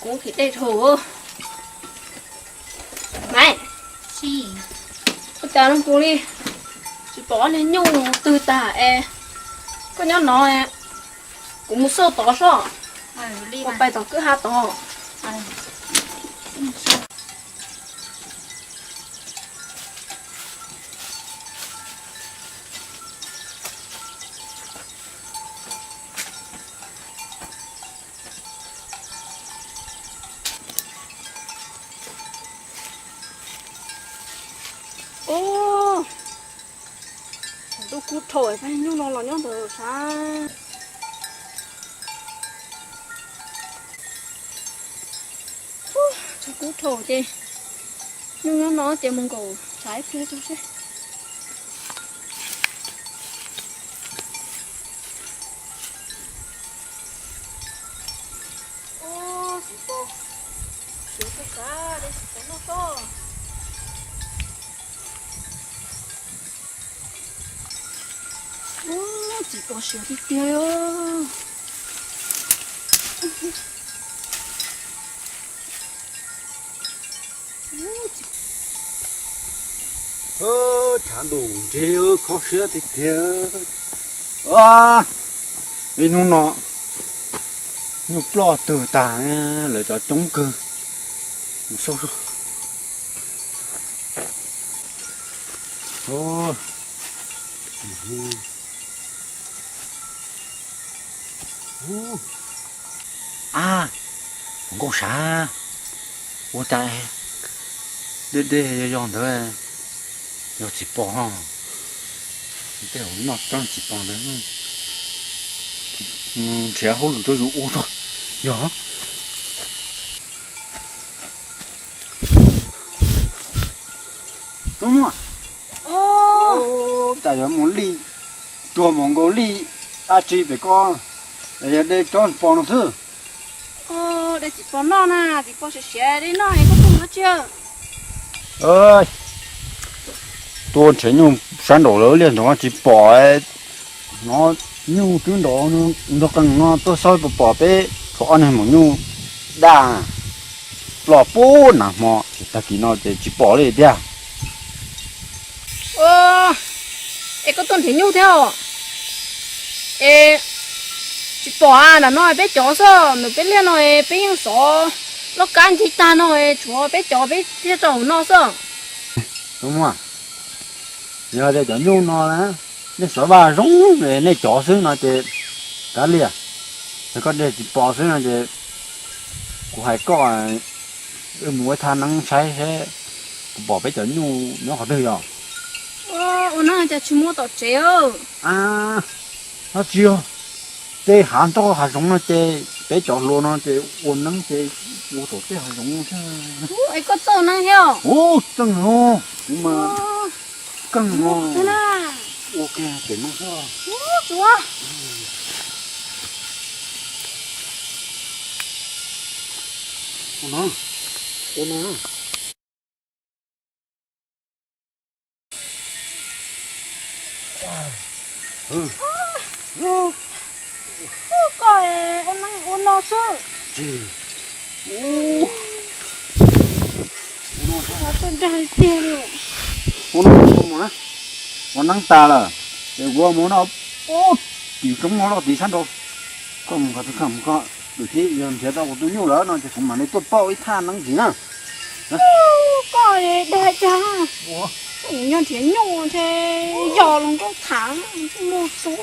Kuv khiav dej dhau. Maiv, ua cas no kuv li tsis pom ob niag nyuj twg tag es koj nyob no, kuv mus xauj tod sob, mus pais tom kwj ha tod. Ub, ntuj kub dhau, peb nyuj no los nyob ntawd sav. Ub, ntuj kub dhau ces nyuj nyob no ces mus nkaum tshav ib pliag tso seb. Ub, tsis pom siav tiag tiag. Ub, tsis pom siav tiag tiag. Tshav ntuj ntseg khob siab tiag tiag. Ib hnub no nyuj ploj twg tag, lawv cov coob kawg. A, hluas nkauj sav, ua cas dej dej yog yog ntawd yog tsis pom no. Tej zaum noj txeeb tsis pom ntawd, nrhiav hauj lwm rau yus ua tso. Yog. Tub Muaj, cas yuav mus lij ruag mus nkaus lij dab tsi pem ko, yog dej tsob pos no xwb. Dej tsis pos noj na, tsis pos siav siav dej noj es koj tuaj mus dab tsi? Tuaj nrhiav nyuj sab nraum lawv liaj nrog tsis pom, hnov nyuj twb nrov nrog qees no tuaj xauj puas pom peb tshuav ob niag maum nyuj daj ploj puag nag hmo, tag kis no ces tsis pom li tiag. Es koj tuaj nrhiav nyuj thiab os? Es tsis pom a, nram no peb cov xwb, nram peb liaj no peb yeej xov loj kab ncig tag no, tshuav peb cov peb thiaj tau hauv no xwb. Tub Muaj, yog tias cov nyuj no na, nej xov vaj zoo, nej cov xwb no ces kav liam, yog koj dej tsis pos xwb no ces kuv hais koj, wb mus ua thaj neeb saib seb puas pom peb cov nyuj nyob qhov twg yog. Ua neeb cas tsis muaj tom tsev? Dab tsi yog, tej hav ntoj hav zoov no ces peb cov hluas no ces ua neeb ces ua tom tej hav zoov thiab. Es koj txawj neeb thiab? Ub, txawj no, kuv mas keej no. Ua kiag pem no xwb. Ua no, ua no. Koj ua neeb ua no xwb. Tsis, ua no xwb. Koj dag tiag li. Ua no xwb mas, ua neeb tas lawm ces kuv mus no, tim roob no loj tid sab nraud. Koj mus koj, koj mus koj, lwm thib yog nrhiav tau kuv tus nyuj lawm no ces kuv mam li tuaj pauj ib thaj neeb ntxiv na. Koj dag cas, nyob nrhiav nyuj ntshe yog luag nkauj tham, muaj xub.